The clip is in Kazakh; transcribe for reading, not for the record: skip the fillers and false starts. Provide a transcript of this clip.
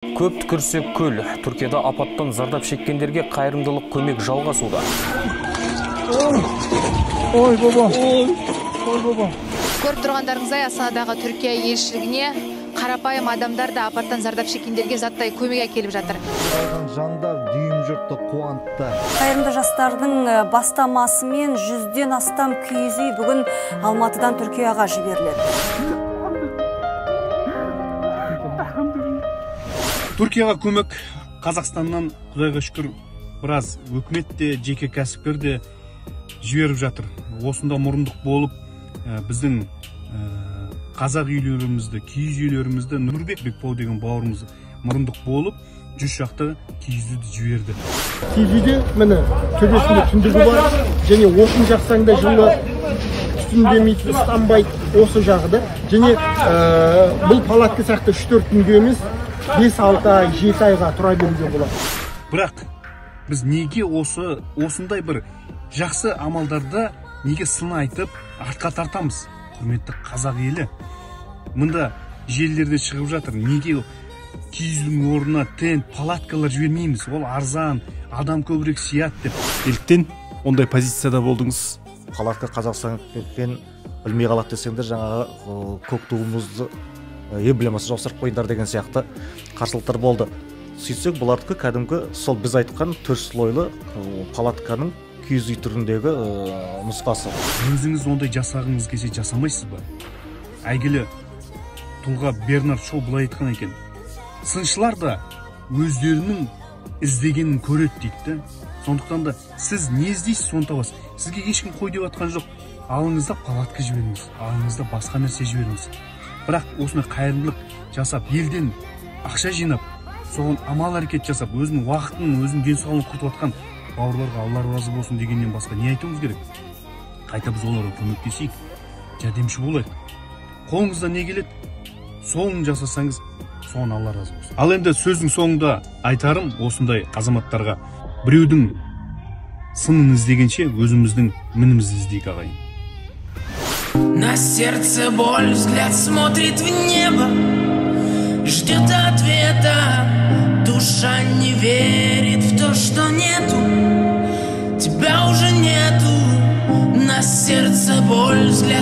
Көп түкірсе көл. Түркияда апаттан зардап шеккендерге қайырымдылық көмек жалғасуда. Ой баба. Ой баба. Көріп тұрғандарыңыздай, Астанадағы Түркия елшілігіне қарапайым адамдар да апаттан зардап шеккендерге заттай көмек әкеліп жатыр. Жандар дүйім жұртты қуантты. Қайырымды жастардың бастамасымен 100-ден астам киіз үй бүгін Алматыдан Түркияға жіберіледі. Түркияға көмек Қазақстаннан, Құдайға шүкір, біраз өкімет те, жеке кәсіпкер де жіберіп жатыр. Осында мұрындық болып, біздің қазақ үйлерімізді, киіз үйлерімізді Нұрбек Бекбау деген бауырымыз мұрындық болып, 100 шақты киіз үйді жіберді. Киіз үйде міне төбесінде түндігі бар, және отын жақсаң да жылы, түтіндемейді, ыстанбайды осы жағы да. Және бұл палатка сияқты 3-4 күнге емес, 5-6 ай, 7 айға тұра беруге болады. Бірақ біз неге осындай бір жақсы амалдарда неге сын айтып артқа тартамыз? Құрметті қазақ елі, мында желілерде шығып жатыр, неге киіздің орнына тент, палаткалар жібермейміз? Ол арзан, адам көбірек сияды деп. Неліктен ондай позицияда болдыңыз? Палатка Қазақстанмен білмей қалады десеңдер, жаңағы көк туымызды эмблемасын жабыстырып қойыңдар деген сияқты қарсылықтар болды. Сөйтсек, бұлардікі кәдімгі сол біз айтқан 4 слойлы палатканың киіз үй түріндегі нұсқасы. Өзіңіз ондай жасағыңыз келсе жасамайсыз ба? Әйгілі тұлға Бернард Шоу былай айтқан екен: сыншылар да өздерінің іздегенін көреді дейді. Сондықтан да сіз не іздейсіз, соны табасыз. Сізге ешкім қой деп жатқан жоқ. Алыңыз да палатка жіберіңіз, алыңыз да басқа нәрсе жіберіңіз. Бірақ осындай қайырымдылық жасап, елден ақша жинап, соған амал әрекет жасап, өзінің уақытын, өзінің денсаулығын құртып жатқан бауырларға Алла разы болсын дегеннен басқа не айтуымыз керек? Қайта біз оларға көмектесейік, жәрдемші болайық. Қолыңыздан не келеді, соны жасасаңыз, соған Алла разы болсын. Ал енді сөздің соңында айтарым осындай азаматтарға: біреудің сынын іздегенше өзіміздің мінімізді іздейік, ағайын. На сердце боль, взгляд смотрит в небо, ждет ответа. Душа не верит в то, что нету, тебя уже нету. На сердце боль, взгляд